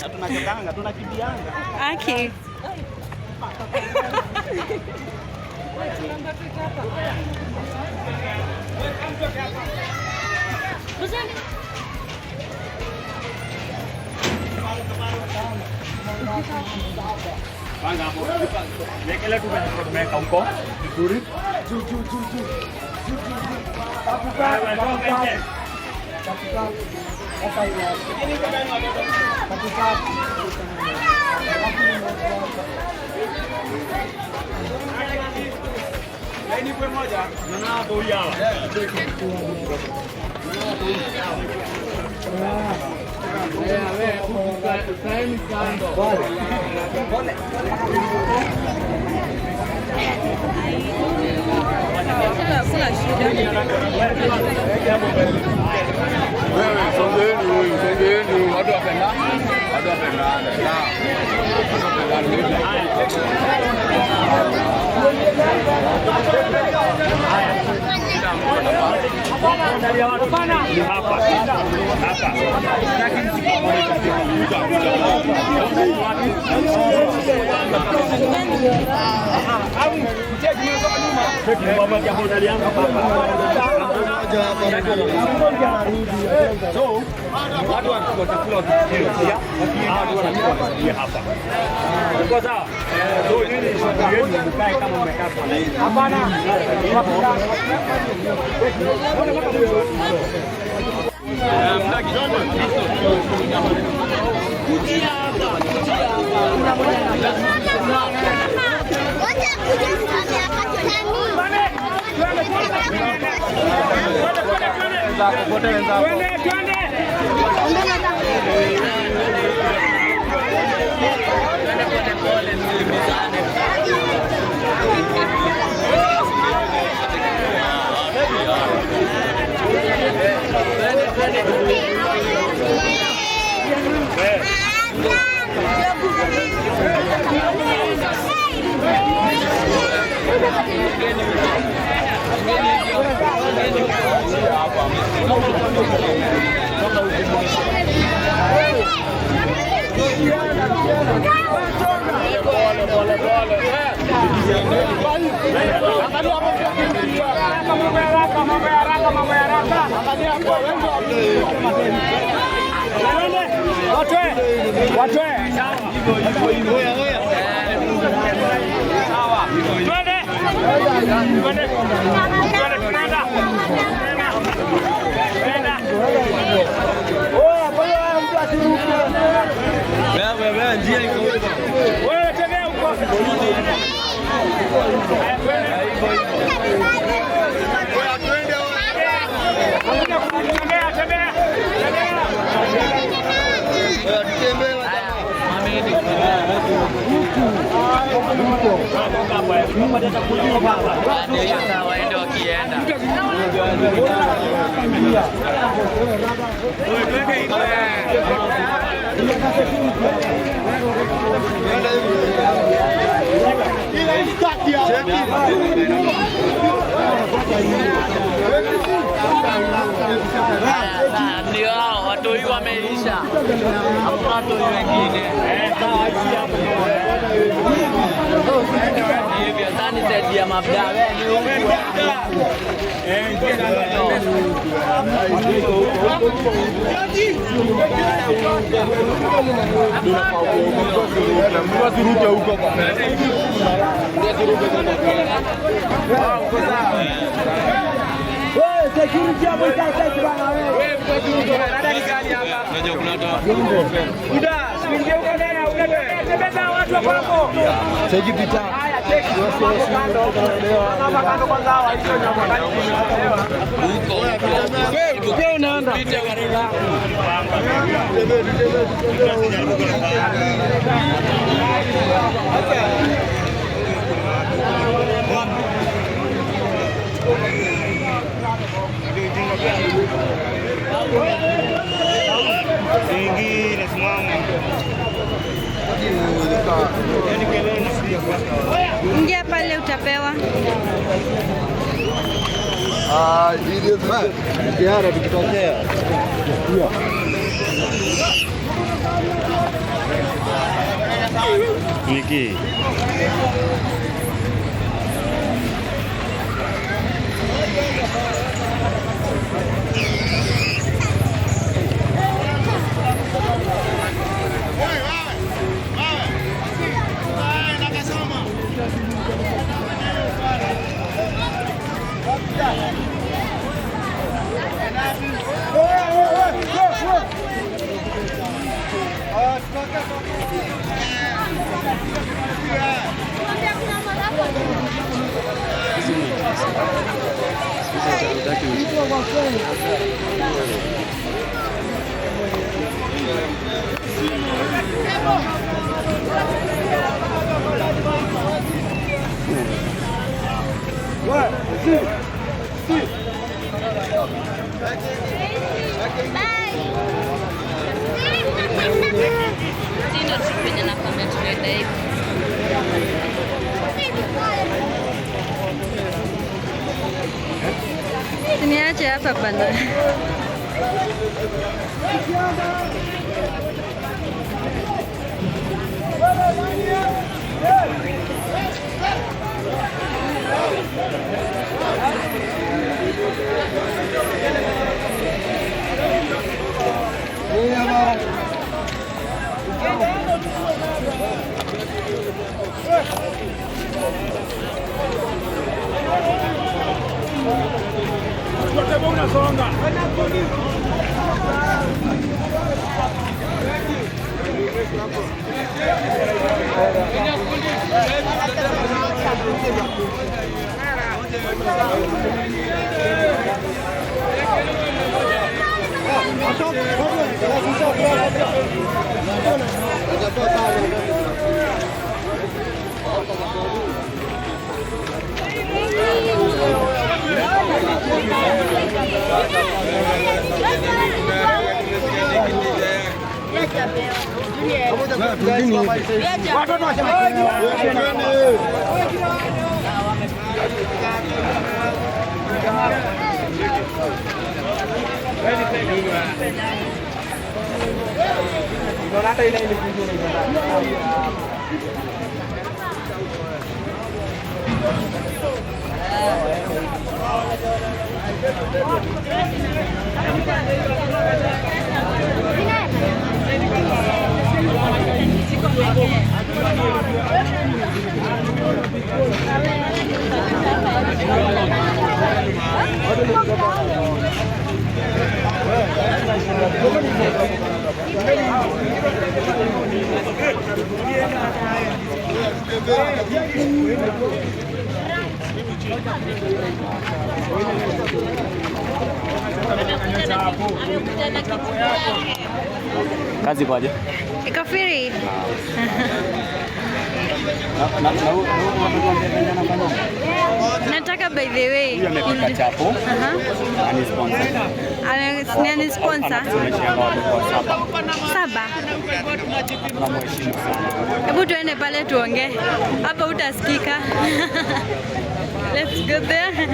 Tunachokanga, tunakimbianga. Aki. Panga hapo. Wekele tu kwenye tumeweka huko. Vizuri. Juu juu juu juu. Juu juu juu. Tatu tatu tatu tatu. Tatu tatu. Sasa hiyo. Tatu tatu. Laini kwa moja. Na hapo huyu hawa. Wewe songeni huyu, songeni huyu, watu wapendane, watu wapendane. Watu wapendane. Hapa. Hapa. So, watu watakula wakifikia, watu wanakuwa hapa. Uko sawa? So, nini shughuli yenu mkae kama mmekaa kwa laini. Hapana. Waende wakienda. Ndio hao watoi wameisha, hakuna watoi wengine. Hivyo sasa ni side ya mabda wewe ni huku. Wasiruke huko kwa. Wewe security hapo itaitaki bana wewe. Unajua kuna watu Uingie huko ndani, unatembeza watu hapo. Cheki picha. Haya, cheki. Kando. Hapa kando kwanza hawa hizo nyama kali. huko. Wewe unaenda. Pita karibu. Ingia pale utapewa. Ah, ile ziara tukitokea. Niki. Ndio trip nakwambia tunaenda hivi. Niache hapa bana. Kazi kwaje? Iko free. Nataka by the way. Huyu amepika chapo. Aha. Ani sponsor. Nani sponsor? Anasomesha watoto wa saba. Saba. Tunamheshimu sana. Hebu tuende pale tuongee. Hapa utasikika. Let's go there.